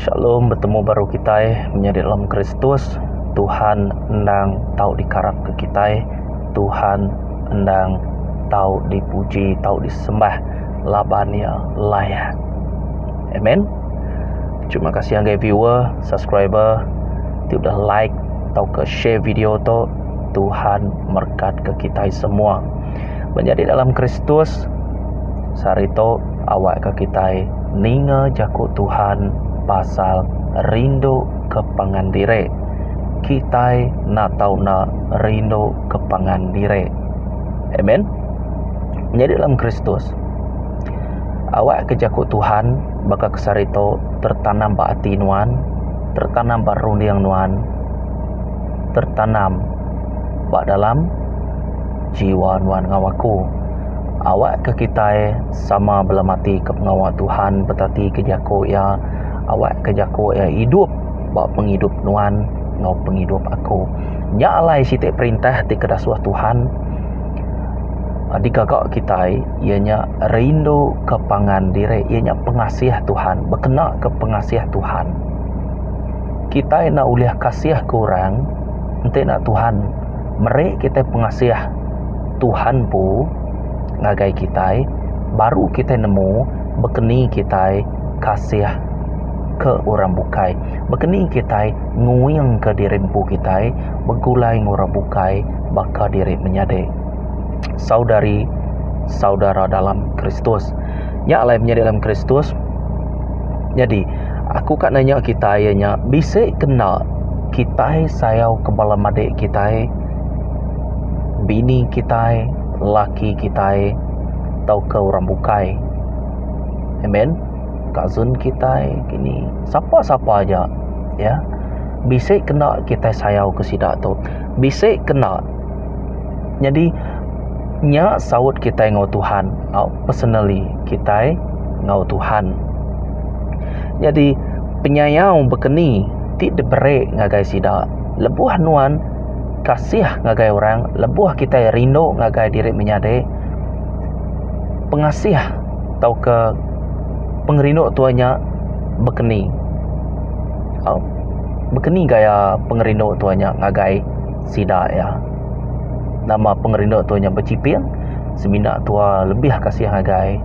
Shalom betemu baru kitai menyadi dalam Kristus Tuhan endang tau dikarap ke kitai Tuhan endang tau dipuji tau disembah laban iya layak. Amen. Terima kasih ngagai viewer, subscriber ti udah like tauka share video tu. Tuhan merkat ke kitai semua. Menyadi dalam Kristus sehari tu awak ke kitai ninga jaku Tuhan pasal rindu ke pangan diri. Kitai enda tau enda rindu ke pangan diri. Amen. Menyadi dalam Kristus. Awak ke jaku Tuhan baka ke sehari tu tertanam ba ati nuan, tertanam ba runding nuan, tertanam ba dalam jiwa nuan enggau aku. Awak ke kitai sama belemati ke pengawa Tuhan betati ke jaku iya, awak ke jaku iya idup ba pengidup nuan enggau pengidup aku. Nya alai siti perintah ti ke dasuh Tuhan. Digaga kitai iya nya rindu ke pangan diri iya nya pengasih Tuhan bekena ke pengasih Tuhan. Kitai enda ulih kasih ke orang enti enda Tuhan meri kitai pengasih Tuhan empu ngagai kitai baru kitai nemu bekeni kitai kasih ke orang bukai. Bekeni kitai nguing ke diri empu kitai begulai enggau orang bukai baka diri menyadi saudari saudara dalam Kristus. Nya alai menyadi dalam Kristus. Nyadi aku ka nanya kitai iya nya bisi kena kitai sayau ke bala madik kitai bini kitai laki kitai tauka orang bukai. Amen. Cousin kitai kini sapa sapa aja ya. Bisi kena kitai sayau ke sida tu. Bisi kena nyadi nya saut kitai enggau Tuhan au personally kitai enggau Tuhan. Nyadi penyayau bekeni ti diberi ngagai sida lebuh nuan kasih ngagai orang lebuh kitai rindu ngagai diri menyadi pengasih tauka pengerindu tuai nya bekeni. Au bekeni gaya pengerindu tuai nya ngagai sida iya. Nama pengerindu tu nya bechiping semina tua lebih kasih ngagai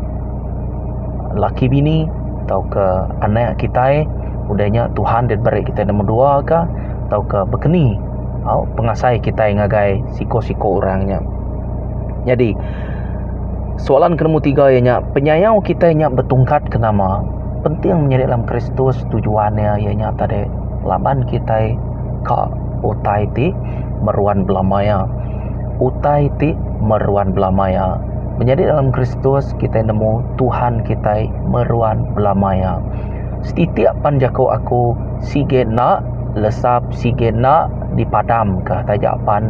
laki bini tauka anak kitai udah nya Tuhan deh beri kitai nombor dua ka tauka bekeni au pengasai kitai ngagai siko-siko orang nya. Nyadi soalan ke nombor tiga iya nya penyayau kitai nya betungkat ke nama penting menyadi dalam Kristus tujuan iya iya nya tadi laban kitai ka utai ti meruan belama iya. Utai ti meruan belama iya. Menyadi dalam Kristus kitai nemu Tuhan kitai meruan belama iya. Setitik pan jaku aku sige enda lesap sige enda dipadamka taja pan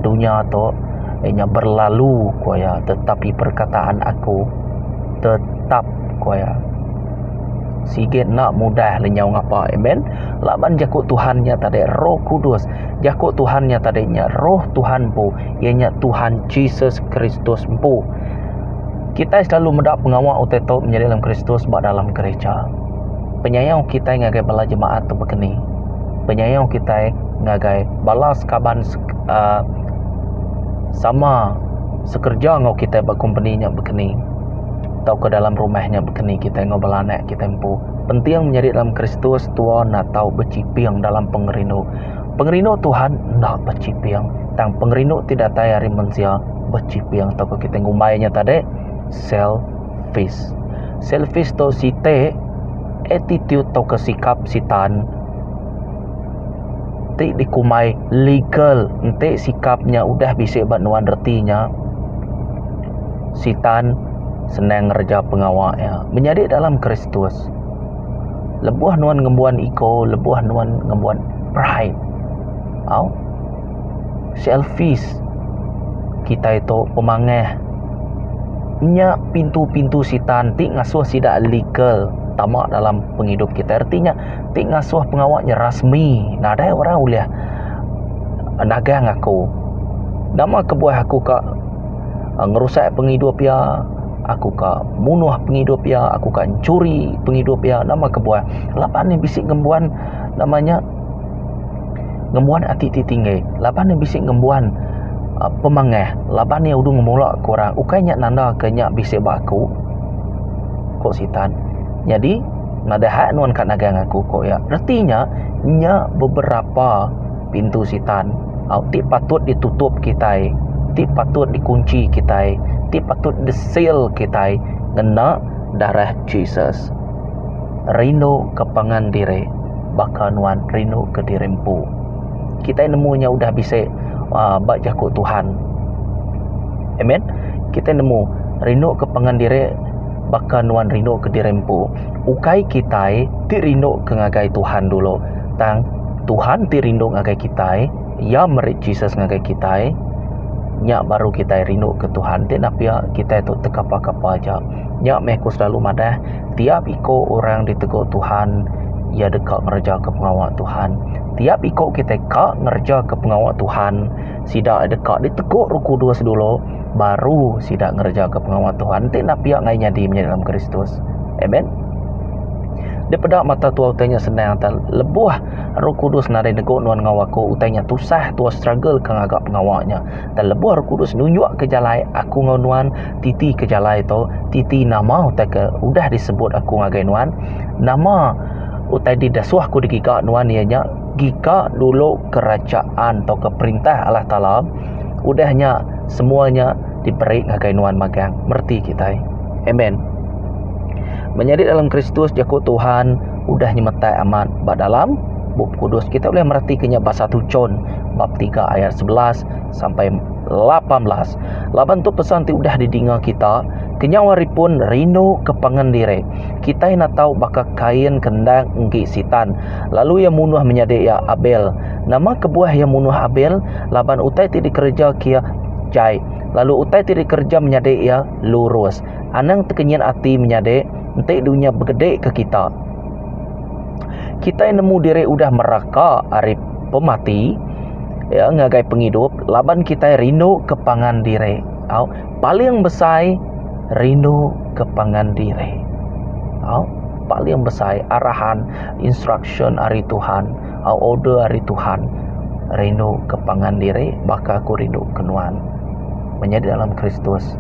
dunya tu inya berlalu ku iya tetapi perkataan aku tetap ku iya. Sigi enda mudah lenyau ngapa amen. Laban jaku Tuhan nya tadi Roh Kudus. Jaku Tuhan nya tadi nya Roh Tuhan empu iya nya Tuhan Jesus Kristus empu. Kitai selalu meda pengawa utai tu menyadi dalam Kristus ba dalam gereja. Penyayau kitai ngagai bala jemaat tu bekeni. Penyayau kitai ngagai bala sekaban uhh sama sekerja enggau kitai ba kompeni nya bekeni. Tauka dalam rumah nya bekeni kitai enggau bala anak kitai empu. Penting menyadi dalam Kristus tua enda tau bechiping dalam pengerindu. Pengerindu Tuhan enda bechiping tang pengerindu ti datai ari mensia bechiping tauka kitai ngumbai nya tadi selfish. Selfish tu siti attitude tauka sikap sitan ti dikumbai legal enti sikap nya udah bisi ba nuan reti nya sitan senang ngereja pengawa iya. Menyadi dalam Kristus, lebuh nuan ngembuan ego, lebuh nuan ngembuan pride, au selfish kitai tu pemangah nya pintu-pintu sitan ti ngasuh sida legal tama dalam pengidup kitai. Reti nya ti ngasuh pengawa nya rasmi nadai orang ulih nagang aku. Nama kebuah aku ka ngerusak pengidup iya. Aku ka munuh pengidup iya, aku ka enchuri pengidup iya. Nama kebuah? Laban iya bisi ngembuan nama nya ngembuan ati ti tinggi. Laban iya bisi ngembuan uhh pemangah. Laban iya udu ngemula ke orang. Ukai nya nanda ke nya bisi ba aku, ku sitan. Nyadi nadai hak nuan ka nagang aku, ku iya. Reti nya, nya beberapa pintu sitan ti patut ditutup kitai, ti patut dikunchi kitai, ti patut disil kitai ngena darah Jesus. Rindu ke pangan diri baka nuan rindu ke diri empu. Kitai nemu nya udah bisi uhh ba jaku Tuhan. Amen. Kitai nemu rindu ke pangan diri baka nuan rindu ke diri empu. Ukai kitai ti rindu ke ngagai Tuhan dulu tang Tuhan ti rindu ngagai kitai, Iya meri Jesus ngagai kitai, nya baru kitai rindu ke Tuhan. Ti enda pia kitai tu tekapa-kapa aja. Nya meh ku selalu madah tiap iko orang ditegu Tuhan iya deka ngereja ke pengawa Tuhan. Tiap iko kitai ka ngereja ke pengawa Tuhan sida deka ditegu Roh Kudus dulu baru sida ngereja ke pengawa Tuhan. Ti enda pia ngai nyadi menyadi dalam Kristus. Amen. Dipeda mata tua utai nya senang tang lebuh Roh Kudus nadai negu nuan enggau aku utai nya tusah tua struggle ke ngaga pengawa nya. Tang lebuh Roh Kudus nunjuk ke jalai aku enggau nuan titi ke jalai tu titi nama utai ke udah disebut aku ngagai nuan nama utai didasuh aku digiga nuan iya nya giga dulu kerajaan tauka perintah Allah Taala udah nya semua nya diberi ngagai nuan magang mereti kitai. Amen. Menyadi dalam Kristus jaku Tuhan udah nyemetai amat ba dalam Bup Kudus. Kita ulih meratika nya ba 1 John bab 3 ayat 11 sampai 18. Laban tu pesan ti udah didinga kita, kenyau ari pun rindu ke pangan diri. Kitai enda tau baka Kain ke endang enggi Sitan, lalu iya munuh menyadi iya Abel. Nama kebuah iya munuh Abel? Laban utai ti dikereja ke iya jai, lalu utai ti dikereja menyadi iya lurus. Anang tekenyit ati menyadi enti dunya begedi ke kita. Kitai nemu diri udah meraka ari pemati ya ngagai pengidup laban kitai rindu ke pangan diri. Au paling besai rindu ke pangan diri. Au paling besai arahan instruction ari Tuhan, au order ari Tuhan rindu ke pangan diri baka aku rindu ke nuan. Menyadi dalam Kristus.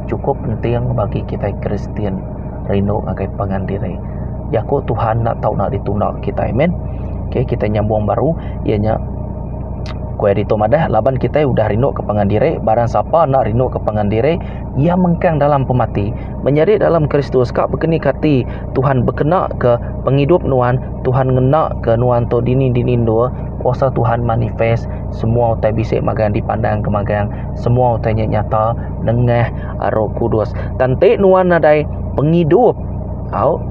Chukup penting bagi kitai Kristian rindu ngagai pangan diri. Jaku Tuhan enda tau enda ditunda kitai. Amen. Okay, kitai nyambung baru iya nya ku iya ditu madah laban kitai udah rindu ke pangan diri, barang sapa enda rindu ke pangan diri, iya mengkang dalam pemati. Menyadi dalam Kristus ka bekeni ke ati Tuhan bekena ke pengidup nuan, Tuhan ngena ke nuan tu dini-dini endur, kuasa Tuhan manifest semua utai bisi magang dipandang ke magang. Semua utai nya nyata nengah Roh Kudus. Tang enti nuan nadai pengidup au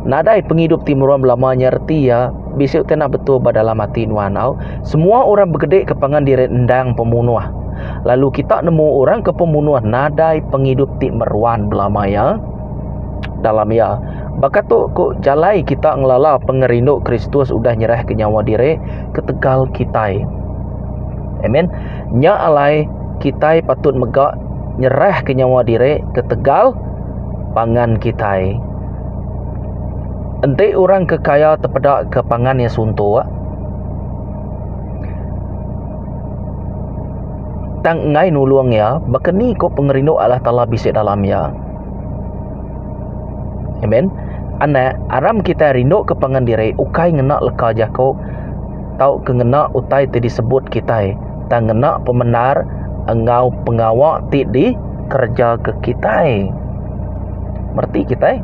nadai pengidup ti meruan belama nya reti iya bisi utai enda betul ba dalam ati nuan au. Semua orang begedi ke pangan diri endang pemunuh. Lalu kita nemu orang ke pemunuh nadai pengidup ti meruan belama iya dalam iya. Baka tu ku jalai kita ngelala pengerindu Kristus udah nyerahka nyawa diri ketegal kitai. Amen. Nya alai kitai patut mega nyerahka nyawa diri ketegal pangan kitai. Enti orang ke kaya tepeda ke pangan iya suntuk, tang enggai nulung iya, baka ni ko pengerindu Allah Taala bisi dalam iya? Amen. Anak, aram kitai rindu ke pangan diri ukai ngena leka jaku tauka ngena utai ti disebut kitai tang ngena pemendar enggau pengawa ti dikerejaka kitai. Mereti kitai?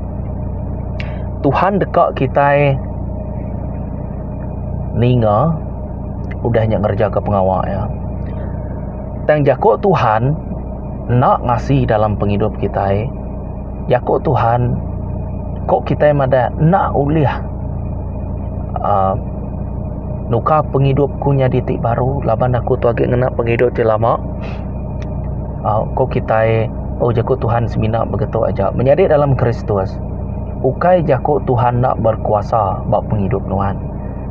Tuhan deka kitai ninga udah nya ngerejaka pengawa iya. Tang jaku Tuhan enda ngasi dalam pengidup kitai. Jaku Tuhan ko kitai madah enda ulih uhh nukar pengidup ku nyadi ti baru laban aku tu agi ngena pengidup ti lama uhh ko kitai oh jaku Tuhan semina begitu aja. Menyadi dalam Kristus ukai jaku Tuhan enda berkuasa ba pengidup nuan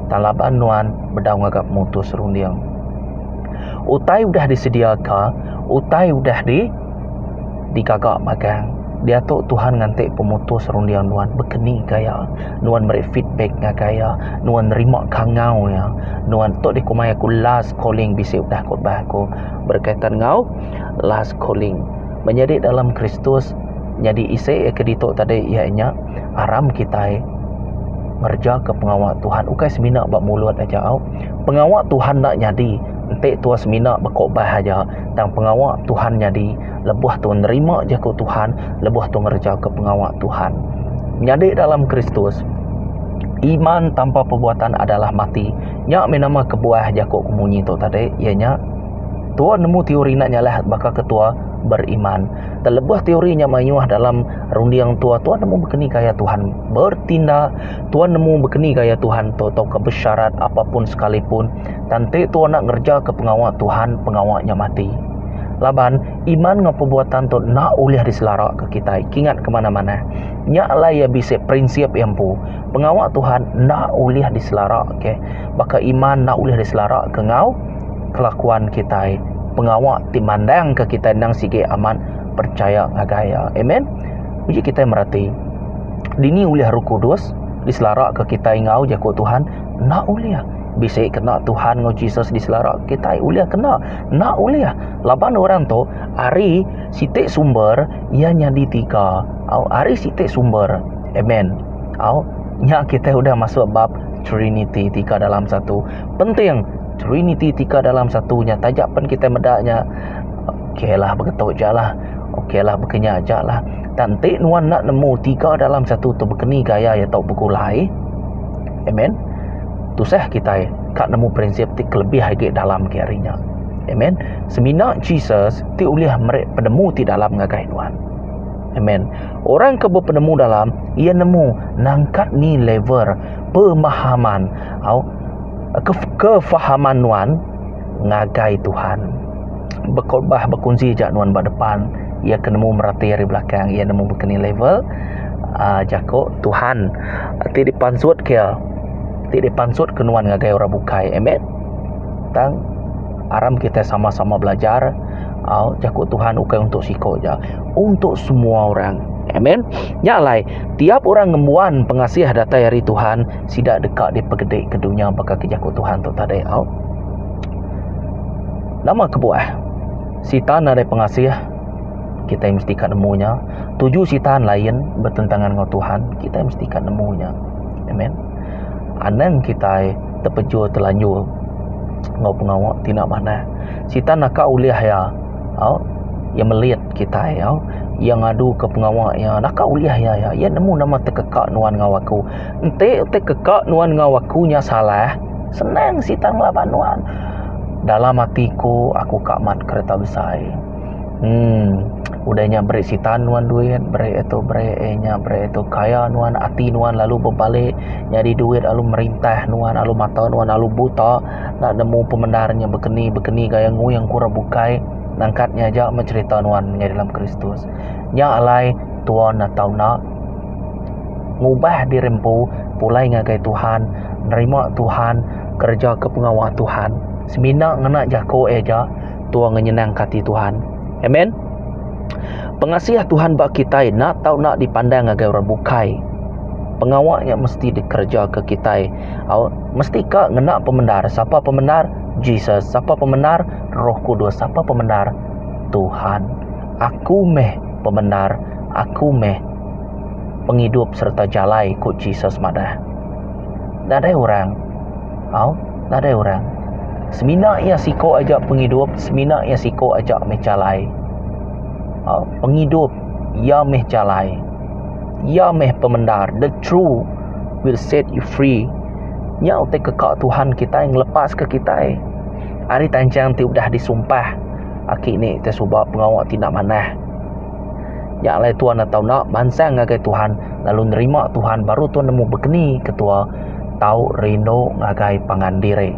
tang laban nuan bedau ngaga pemutus runding. Utai udah disediaka utai udah di. digaga magang. Diatu Tuhan nganti pemutus runding nuan bekeni gaya nuan meri feedback ngagai iya, nuan nerima kangau iya. Nuan tu dikumbai aku last calling bisi udah khotbah aku berkaitan enggau last calling. Menyadi dalam Kristus nyadi isi iya ke ditu tadi iya nya aram kitai ngereja ke pengawa Tuhan ukai semina ba mulut aja au. Pengawa Tuhan enda nyadi enti tua semina bekhotbah aja tang pengawa Tuhan nyadi lebuh tu nerima jaku Tuhan, lebuh tu ngereja ke pengawa Tuhan. Menyadi dalam Kristus, iman tanpa perbuatan adalah mati. Nya meh nama kebuah jaku ku munyi tu tadi, iya nya tua nemu teori enda nyalah baka ke tua beriman. Tang lebuh teori nya mayuh dalam runding tua, tua nemu bekeni gaya Tuhan bertindak, tua nemu bekeni gaya Tuhan tu tauka bersyarat apapun sekalipun. Tang enti tua enda ngereja ke pengawa Tuhan, pengawa nya mati. Laban, iman enggau perbuatan tu enda ulih diselaraka kitai. Kingat ke manah-manah. Nya alai iya bisi prinsip iya empu. Pengawa Tuhan enda ulih diselaraka. Baka iman enda ulih diselaraka enggau kelakuan kitai. Pengawa ti mandangka kitai endang sigi amat percaya ngagai iya. Amen. Uji kitai mereti. Dini ulih Roh Kudus diselaraka kitai enggau jaku Tuhan? Enda ulih. Bisi kena Tuhan enggau Jesus diselara kitai ulih kena. Enda ulih laban orang tu ari siti sumber iya nyadi tiga. Au ari siti sumber. Amen. Au nya kitai udah masuk bab Trinity tiga dalam satu. Penting Trinity tiga dalam satu nya taja pen kitai meda nya okey lah begitu aja lah. Okey lah bekenya aja lah. Tang enti nuan enda nemu tiga dalam satu tu bekeni gaya iya tau begulai. Amen. Tusah kitai ka nemu prinsip ti kelebih agi dalam ke ari nya. Amen. Semina Jesus ti ulih meri penemu ti dalam ngagai nuan. Amen. Orang ke bepenemu dalam, iya nemu nangkat ni level pemahaman au kefahaman nuan ngagai Tuhan. Bekhotbah bekunsi aja nuan ba depan, iya ke nemu merati ari belakang, iya nemu bekeni level uh, jaku Tuhan ti dipansut ke ti dipansut ke nuan ngagai orang bukai. Amen. Tang aram kita sama-sama belajar au jaku Tuhan ukai untuk siko aja, untuk semua orang. Amen. Nya alai tiap orang ngembuan pengasih datai ari Tuhan, sida deka dipegedi ke dunya baka ke jaku Tuhan tu tadi au. Nama kebuah? Sitan nadai pengasih, kitai mesti ka nemu nya. Tuju sitan lain bertentangan enggau Tuhan, kitai mesti ka nemu nya. Amen. Anang kitai tepejur telanjur enggau pengawa ti enda manah. Sitan naka ulih iya au iya melit kitai au iya ngadu ke pengawa iya naka ulih iya iya. Iya nemu nama tekeka nuan enggau aku. Enti tekeka nuan enggau aku nya salah, senang sitan ngelaban nuan. Dalam ati ku aku ka amat kereta besai. Emm udah nya beri sitan nuan duit beri itu beri inya beri itu kaya nuan ati nuan lalu bebali nyadi duit lalu merintah nuan lalu mata nuan lalu buta enda nemu pemendar nya bekeni bekeni gaya nguing ku orang bukai nangkat nya aja meh cherita nuan nyadi dalam Kristus. Nya alai tuan atau enda ngubah diri empu pulai ngagai Tuhan nerima Tuhan kereja ke pengawa Tuhan semina ngena jaku iya aja. Tua ngenyenangka ati Tuhan. Amen. Pengasih Tuhan ba kitai enda tau enda dipandang ngagai orang bukai. Pengawa nya mesti dikereja ke kitai. Au, mesti ka ngena pemendar. Sapa pemendar? Jesus. Sapa pemendar? Roh Kudus. Sapa pemendar? Tuhan. Aku meh pemendar, aku meh pengidup sereta jalai, ku Jesus madah. Nadai orang Au, nadai orang. Semina iya siko aja pengidup, semina iya siko aja meh jalai. Au, pengidup iya meh jalai. Iya meh pemendar, the truth will set you free. Nya utai keka Tuhan kitai ngelepaska kitai ari tanchang ti udah disumpah aki ini ti suba pengawa ti enda manah. Nya alai tuan atau enda mansang ngagai Tuhan lalu nerima Tuhan baru tuan nemu bekeni ketua tau rindu ngagai pangan diri.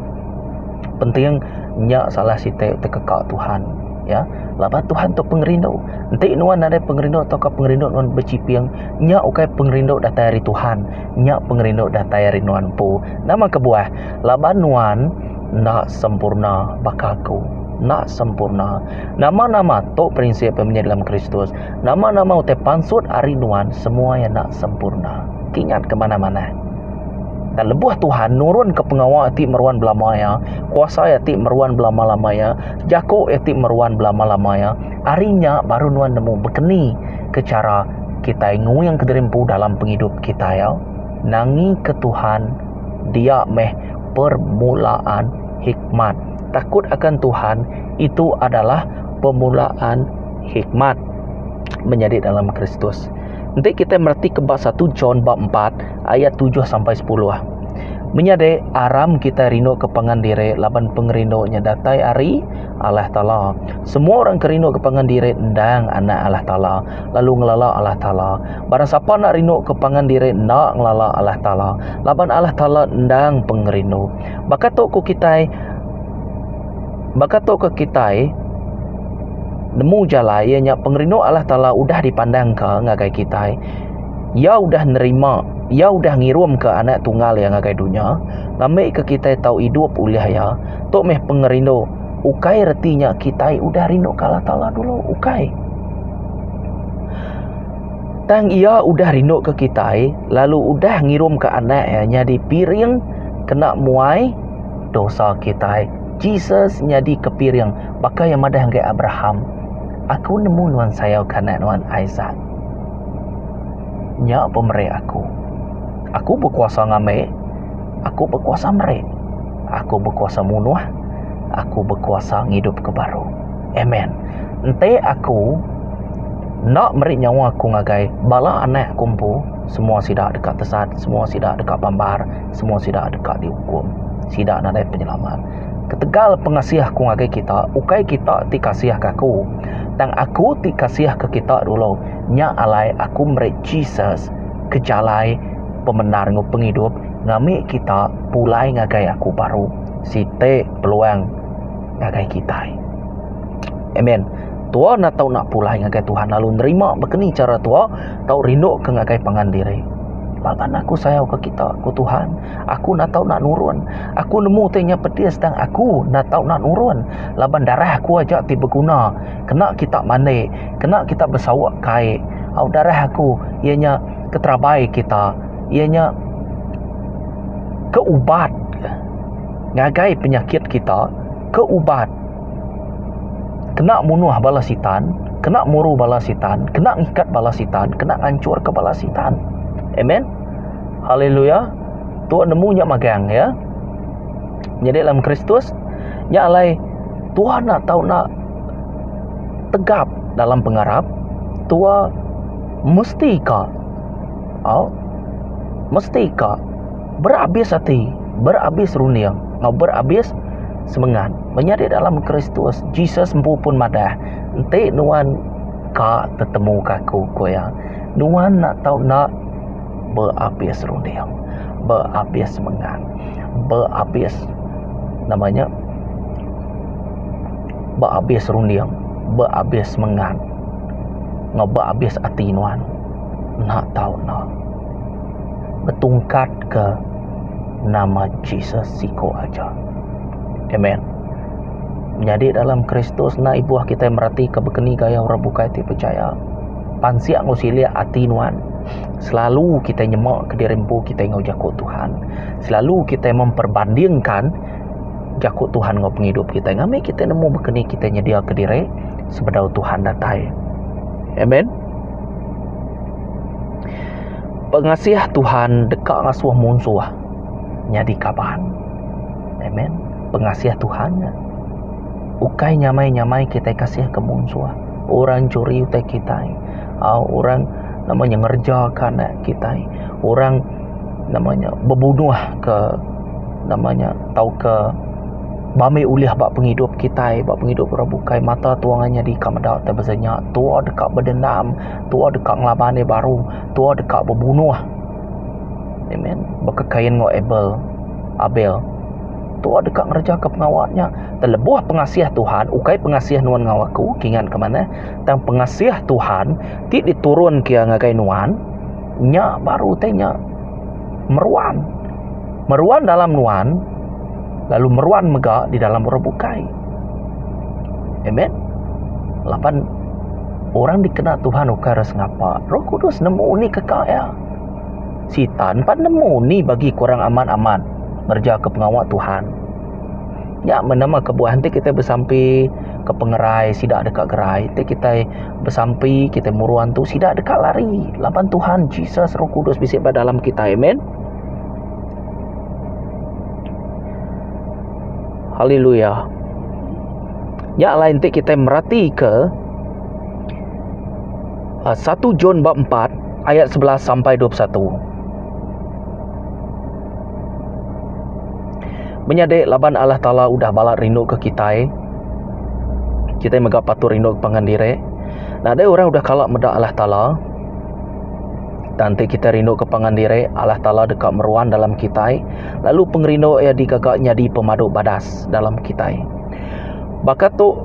Penting nya salah siti tekeka Tuhan ya laban Tuhan tu pengerindu. Enti nuan nadai pengerindu tauka pengerindu nuan bechiping nya ukai pengerindu datai ari Tuhan nya pengerindu datai ari nuan empu. Nama kebuah? Laban nuan enda sempurna baka aku. Enda sempurna. Nama-nama tu prinsip iya menyadi dalam Kristus. Nama-nama utai pansut ari nuan semua iya enda sempurna. Kingat ke manah-manah. Dan lebuh Tuhan nurun ke pengawa ti meruan belama iya, kuasa iya ti meruan belama-lama iya, jaku iya ti meruan belama-lama iya, ari nya baru nuan nemu bekeni ke chara kitai nguing kediri empu dalam pengidup kitai. Nangi ke Tuhan dia meh permulaan hikmat. Takut akan Tuhan itu adalah permulaan hikmat. Menyadi dalam Kristus. Enti kitai meretika ba satu John bab empat ayat tujuh sampai sepuluh. Menyadi aram kitai rindu ke pangan diri laban pengerindu nya datai ari Allah Taala. Semua orang ke rindu ke pangan diri endang anak Allah Taala lalu ngelala Allah Taala. Barang sapa enda rindu ke pangan diri enda ngelala Allah Taala laban Allah Taala endang pengerindu. Baka tu ku kitai baka tu ke kitai nemu jalai iya nya pengerindu Allah Taala udah dipandangka ngagai kitai. Iya udah nerima, Iya udah ngirumka Anak Tunggal Iya ngagai dunya, ngambika kitai tau idup ulih Iya. Tu meh pengerindu. Ukai reti nya kitai udah rinduka Allah Taala dulu, ukai. Tang Iya udah rinduka kitai lalu udah ngirumka Anak Iya nyadi piring kena muai dosa kitai. Jesus nyadika piring baka iya madah ngagai Abraham, Aku nemu nuan sayauka anak nuan Isaac. Nya pemeri aku. Aku bekuasa ngambi, aku bekuasa meri, aku bekuasa munuh, aku bekuasa ngidupka baru. Amen. Enti aku enda meri nyawa aku ngagai bala anak aku empu, semua sida deka tesat, semua sida deka pambar, semua sida deka diukum. Sida nadai penyelamat. Ketegal pengasih aku ngagai kita, ukai kita ti kasihka aku, tang aku ti kasihka kita dulu. Nya alai aku meri Jesus ke jalai pemendar enggau pengidup ngambi kita pulai ngagai aku baru. Siti peluang ngagai kitai. Amen. Tua enda tau nak pulai ngagai Tuhan lalu nerima bekeni chara tua tau rinduka ngagai pangan diri. Laban aku sayau ke kita, ku Tuhan. Aku enda tau nak nurun. Aku nemu ti nya pedis tang aku enda tau nak nurun laban darah aku aja ti beguna kena kita mandi, kena kita besauk kai. Au darah aku iya nya ke terabai kita, iya nya ke ubat ngagai penyakit kita, ke ubat kena munuh bala sitan, kena muru bala sitan, kena ngikat bala sitan, kena nganchurka bala sitan. Amen. Haleluya. Tu nemu nya magang ya. Nyadi dalam Kristus nya alai Tuhan nak tau nak tegap dalam pengarap tua mesti ka au mesti ka berabis ati, berabis runding enggau berabis semengat. Menyadi dalam Kristus, Jesus empu pun madah, enti nuan ka tetemu ka aku, ku iya, nuan enda tau enda berabis runding, berabis semengat, berabis nama nya berabis runding, berabis semengat enggau berabis ati nuan enda tau enda. Betungkatka nama Jesus siko aja. Amen. Menyadi dalam Kristus enda ibuh kitai meratika bekeni gaya orang bukai ti pechaya. Pansik enggau silik ati nuan. Selalu kitai nyema ke diri empu kitai enggau jaku Tuhan. Selalu kitai memperbandingkan jaku Tuhan enggau pengidup kitai ngambi kitai nemu bekeni kitai nyediaka diri sebedau Tuhan datai. Amen. Pengasih Tuhan deka ngasuh munsuh nyadi kaban. Amen. Pengasih Tuhan nya. Ukai nyamai-nyamai kitai kasih ke munsuh. Orang curi utai kitai. Au orang nama nya ngereja ke anak kitai. Orang nama nya bebunuh ke nama nya tauka Ba mih ulih ba pengidup kitai ba pengidup orang bukai mata tua ngan nyadi ka meda tai besa nya tua deka bedendam tua deka ngelaban iya baru tua deka bebunuh. Amen baka Kain enggau Abel Abel tua deka ngereja ka pengawa nya lebuh pengasih Tuhan ukai pengasih nuan enggau aku kingan ke manah tang pengasih Tuhan ti diturun ke iya ngagai nuan nya baru tai nya meruan. Meruan dalam nuan lalu meruan mega di dalam orang bukai. Amen. Laban orang dikena Tuhan ukai orang sengapa. Roh Kudus nemu ni keka iya. Sitan pan nemu ni bagi ke orang amat-amat ngereja ke pengawa Tuhan. Nya meh nama kebuah enti kitai besampi ke pengerai sida deka gerai. Enti kitai besampi kitai muru antu sida deka lari laban Tuhan Jesus Roh Kudus bisi ba dalam kitai. Amen. Haleluya. Nya alai enti kitai meratika 1 John bab 4 ayat 11 sampai 21. Menyadi laban Allah Taala udah balat rindu ke kitai, kitai mega patut rindu ke pangan diri. Nadai orang udah kala meda Allah Taala. Tang enti kitai rindu ke pangan diri, Allah Taala deka meruan dalam kitai lalu pengerindu iya digaga nyadi pemadu badas dalam kitai. Baka tu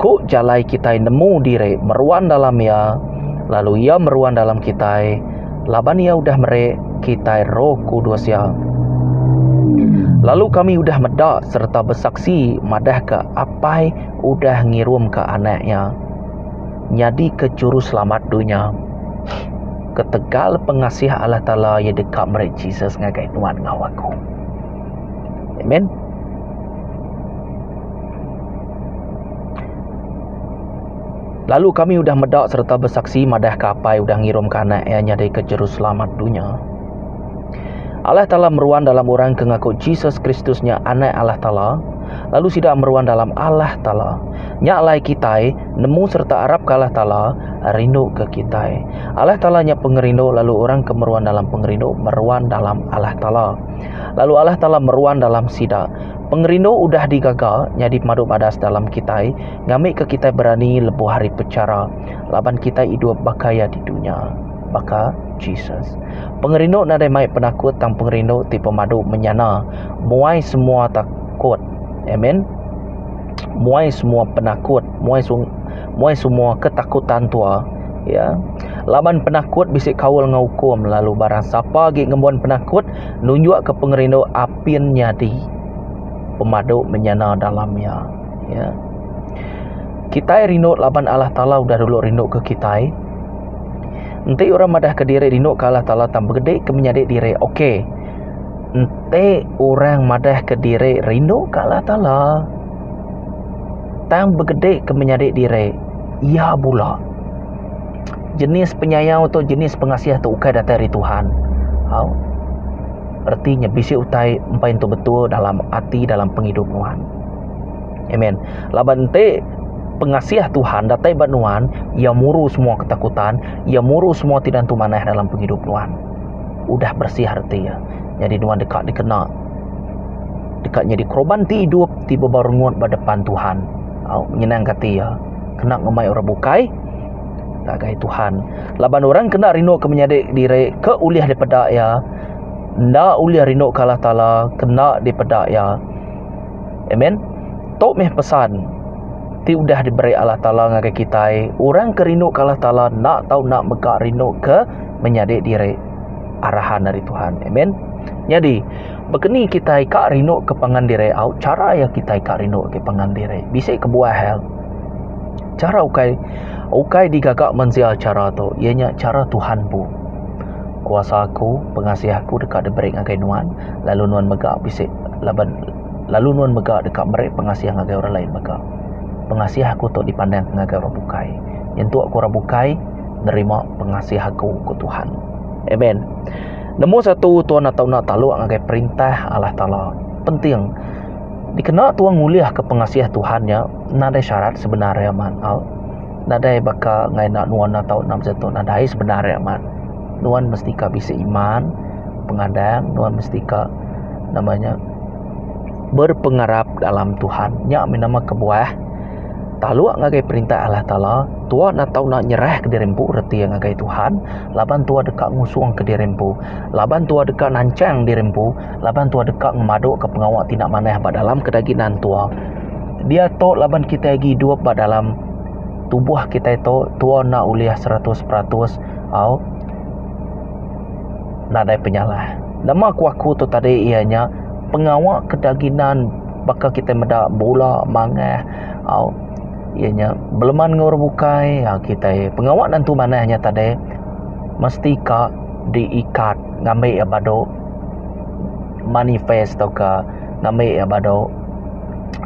ku jalai kitai nemu diri meruan dalam iya lalu iya meruan dalam kitai laban iya udah meri kitai Roh Kudus iya. Lalu kami udah meda sereta besaksi madahka Apai udah ngirumka Anak iya nyadika Juruselamat dunya. Ketegal pengasih Allah Taala iya deka meri Jesus ngagai nuan enggau aku. Amen. Lalu kami udah meda sereta besaksi madahka Apai udah ngirumka Anak Iya nyadika Juruselamat dunya. Allah Taala meruan dalam orang ke ngaku Jesus Kristus nya Anak Allah Taala, lalu sida meruan dalam Allah Taala. Nya alai kitai nemu sereta arapka Allah Taala rinduka kitai. Allah Taala nya pengerindu lalu orang ke meruan dalam pengerindu meruan dalam Allah Taala. Lalu Allah Taala meruan dalam sida. Pengerindu udah digaga nyadi pemadu badas dalam kitai ngambika kitai berani lebuh hari pechara laban kitai idup baka iya di dunya, baka Jesus. Pengerindu nadai mai penakut tang pengerindu ti pemadu menyana muai semua takut. Amen. Muai semua penakut, muai muai semua ketakutan tua. Ya. Laban penakut bisi kaul enggau ukum lalu barang sapa agi ngembuan penakut nunjukka pengerindu apin nyadi pemadu menyana dalam iya. Ya. Kitai rindu laban Allah Taala udah dulu rindu ke kitai. Enti orang madahka diri rindu ke Allah Taala tang begedi ke menyadi diri, okey. Enti orang madahka diri rindu ke Allah Taala tang begedi ke menyadi diri, iya bula. Jenis penyayau tu jenis pengasih tu ukai datai ari Tuhan. Au. Reti nya bisi utai empai entu betul dalam ati dalam pengidup nuan. Amen. Laban enti pengasih Tuhan datai ba nuan, iya muru semua ketakutan, iya muru semua ti nentu manah dalam pengidup nuan. Udah bersih reti iya. Nyadi nuan deka dikena deka nyadi korban ti idup ti bebau rengut ba depan Tuhan. Au, nyenangka ati iya. Kena ngemai orang bukai ngagai Tuhan. Laban orang kena rindu ke menyadi diri ke ulih dipeda iya, enda ulih rindu ke Allah Taala kena dipeda iya. Amen. Tu meh pesan ti udah diberi Allah Taala ngagai kitai, orang ke rindu ke Allah Taala enda tau enda mega rindu ke menyadi diri. Arahan ari Tuhan. Amen. Nyadi, baka ni kitai ka rindu ke pangan diri au chara iya kitai ka rindu ke pangan diri. Bisi kebuah iya. Chara ukai ukai digaga mensia chara tu iya nya chara Tuhan empu. Kuasa aku, pengasih aku deka diberi ngagai nuan lalu nuan mega bisi laban lalu nuan mega deka meri pengasih ngagai orang lain mega. Pengasih aku tu dipandang ngagai orang bukai. Nyentuk ku orang bukai nerima pengasih aku, ku Tuhan. Amen. Nemu satu tuan atau enda taluk ngagai perintah Allah Taala. Penting dikena tuan ngulihka pengasih Tuhan nya nadai syarat sebenar iya man au. Nadai baka ngai enda nuan atau enda mesti tu nadai sebenar iya man. Nuan mesti ka bisi iman pengadang nuan mesti ka nama nya berpengarap dalam Tuhan. Nya mih nama kebuah taluk ngagai perintah Allah Taala tua enda tau enda nyerah ke diri empu reti iya ngagai Tuhan laban tua deka ngusung ke diri empu laban tua deka nanchang diri empu laban tua deka ngemadu ke pengawa ti enda manah ba dalam kedaginan tua. Diatu laban kitai agi idup ba dalam tubuh kitai tu tua enda ulih 100% au nadai penyalah. Nama ku aku tu tadi iya nya pengawa kedaginan baka kitai meda bula mangah au. Iya nya beleman enggau orang bukai kitai pengawa nentu manah nya tadi mesti ka diikat ngambi iya badu manifest tauka ngambi iya badu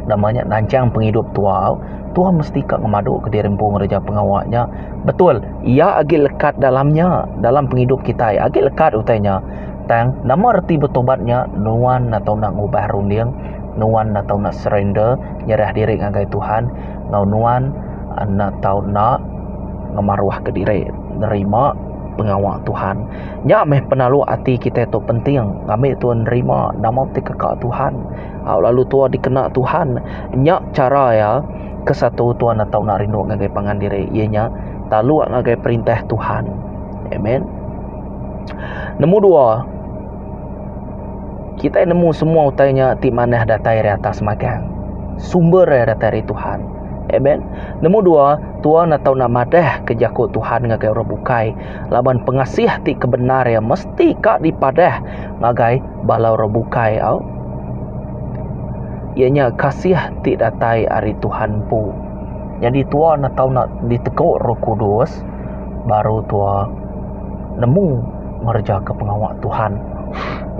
nama nya nanchang pengidup tua. Tua mesti ka ngemadu ke diri empu ngereja pengawa nya betul iya agi lekat dalam nya dalam pengidup kitai agi lekat utai nya tang nama reti betobat nya nuan atau enda ngubah runding nuan enda tau enda surrender nyerah diri ngagai Tuhan enggau nuan enda tau enda ngemaruhka diri nerima pengawa Tuhan. Nya meh penaluk ati kitai tu penting ngambi tuan nerima nama ti keka Tuhan au lalu tua dikena Tuhan. Nya chara iya kesatu tuan enda tau enda rindu ngagai pangan diri iya nya taluk ngagai perintah Tuhan. Amen. Nombor dua. Kitai nemu semua utai nya ti manah datai ari atas magang. Sumber iya datai ari Tuhan. Amen. Nemu dua, tua enda tau nak madah ke jaku Tuhan ngagai orang bukai laban pengasih ti kebendar iya mesti ka dipadah ngagai bala orang bukai au. Iya nya kasih ti datai ari Tuhan empu. Nyadi tua enda tau nak ditegu Roh Kudus baru tua nemu ngereja ke pengawa Tuhan.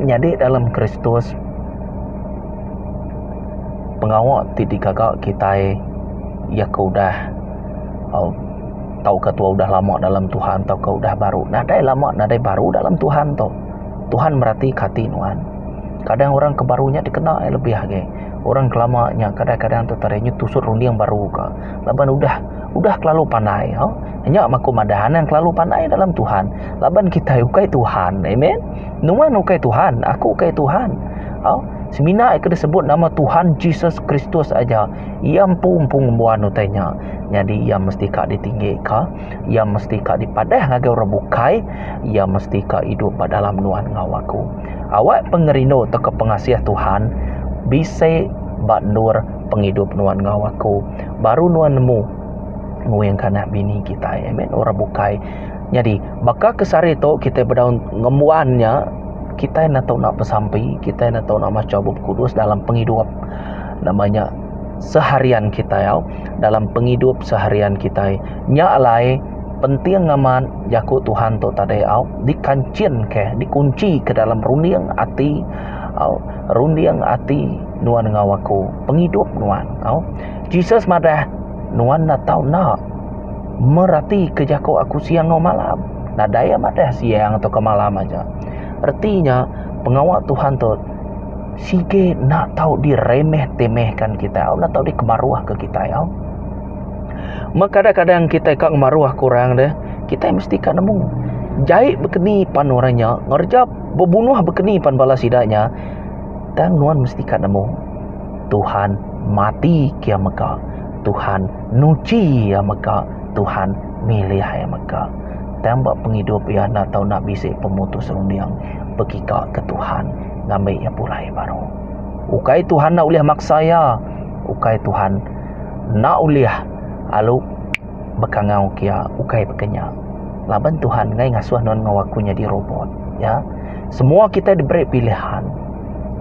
Nyadi dalam Kristus pengawa ti digaga kitai iya ke udah tauka tua udah lama dalam Tuhan tauka udah baru nadai lama nadai baru dalam Tuhan tu. Tuhan merati ke ati nuan. Kadang orang ke baru nya dikena iya lebih agi. Orang ke lama nya kadang-kadang tu tadi nyu tusut runding baru ka laban udah udah kelalu pandai ho. Nya meh aku madah anang kelalu pandai dalam Tuhan laban kitai ukai Tuhan. Amen. Nuan ukai Tuhan, aku ukai Tuhan. Au semina ke disebut nama Tuhan Jesus Kristus aja. Iya empu empu ngembuan utai nya. Nyadi iya mesti ka ditinggi ka, iya mesti ka dipadah ngagai orang bukai, iya mesti ka idup ba dalam nuan enggau aku. Awak pengerindu tauka pengasih Tuhan bisi ba endur pengidup nuan enggau aku. Baru nuan nemu nguingka anak bini kitai amen orang bukai. Nyadi baka ke sehari tu kitai bedau ngembuan nya kitai enda tau enda besampi, kitai enda tau enda macha bup kudus dalam pengidup nama nya seharian kitai au dalam pengidup seharian kitai. Nya alai penting amat jaku Tuhan tu tadi au dikanchin ke dikunchi ke dalam runding ati au runding ati nuan enggau aku pengidup nuan au. Jesus madah Nuan enda tau enda meratika jaku aku siang enggau malam. Nadai iya madah siang tauka malam aja. Reti nya pengawa Tuhan tu sigi enda tau diremeh-temehkan kitai au, enda tau dikemaruhka kitai au. Meh kadang-kadang kitai ka ngemaruhka orang deh, kitai mesti ka nemu jai bekeni pan orang nya, ngereja bebunuh bekeni pan bala sida nya tang nuan mesti ka nemu. Tuhan mati ke iya mega, Tuhan nuchi iya mega, Tuhan milih iya mega. Tang ba pengidup iya enda tau enda bisi pemutus runding begiga ke Tuhan ngambi iya pulai baru. Ukai Tuhan enda ulih maksa iya, ukai Tuhan enda ulih alu bekangau ke iya, ukai baka nya. Laban Tuhan enggai ngasuh nuan enggau aku nyadi robot. Ya. Semua kitai diberi pilihan.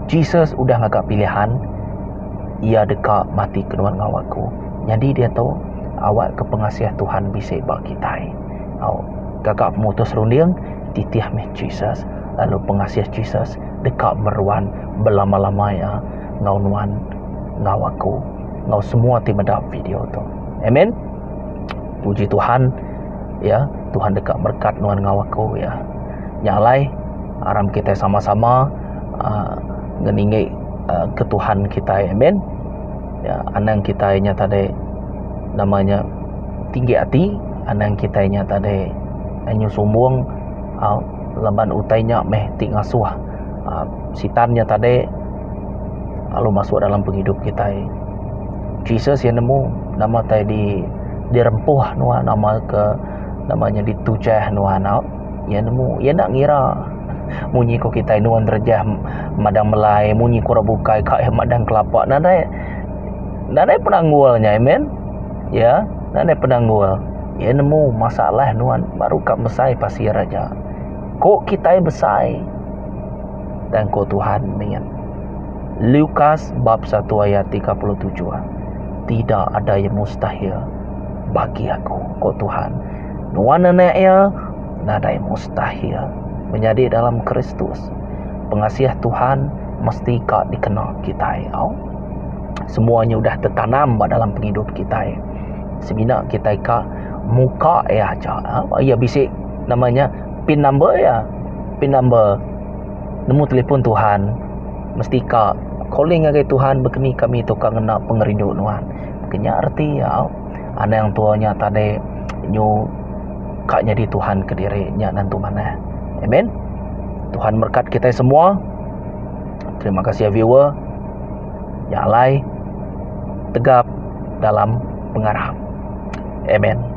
Jesus udah ngaga pilihan iya deka mati ke nuan enggau aku. Nyadi diatu awakka pengasih Tuhan bisi ba kitai. Au gaga pemutus runding titih meh Jesus lalu pengasih Jesus deka meruan belama-lama iya enggau nuan enggau aku enggau semua ti meda video tu. Amen. Puji Tuhan ya Tuhan deka merekat nuan enggau aku ya. Nya alai aram kitai sama-sama uhh ngeningi uhh ke Tuhan kitai amen. Ya anang kitai nya tadi nama nya tinggi ati anang kitai nya tadi nyu sumbung uhh laban utai nya meh ti ngasuh uhh sitan nya tadi lalu masuk dalam pengidup kitai. Jesus iya nemu nama tai di dirempuh nuan nama ke nama nya ditujah nuan au. Iya nemu, iya enda ngira munyi ko kitai nuan rejah madang melai munyi ko orang bukai ka iya madang kelapa nadai nadai penanggul nya amen. Ya, nadai penanggul. Iya nemu masalah nuan baru ka mesai pasir aja. Ko kitai besai tang ko Tuhan mit. Lukas bab satu ayat 37. Tidak ada yang mustahil bagi aku, ko Tuhan. Nuan anak iya, nadai mustahil. Menyadi dalam Kristus, pengasih Tuhan mesti ka dikena kitai. Au. Semua nya udah tetanam ba dalam pengidup kitai. Semina kitai ka muka iya aja. Iya bisi nama nya pin number iya. Pin number nemu telefon Tuhan mesti ka calling ngagai Tuhan bekeni kami tu ka ngena pengerindu nuan. Ke nya reti iya anang tua nya tadi nyu ka nyadi Tuhan kediri nya nentu manah. Amen. Tuhan merekat kitai semua. Terima kasih viewer. Nya alai tegap dalam pengarap. Amen.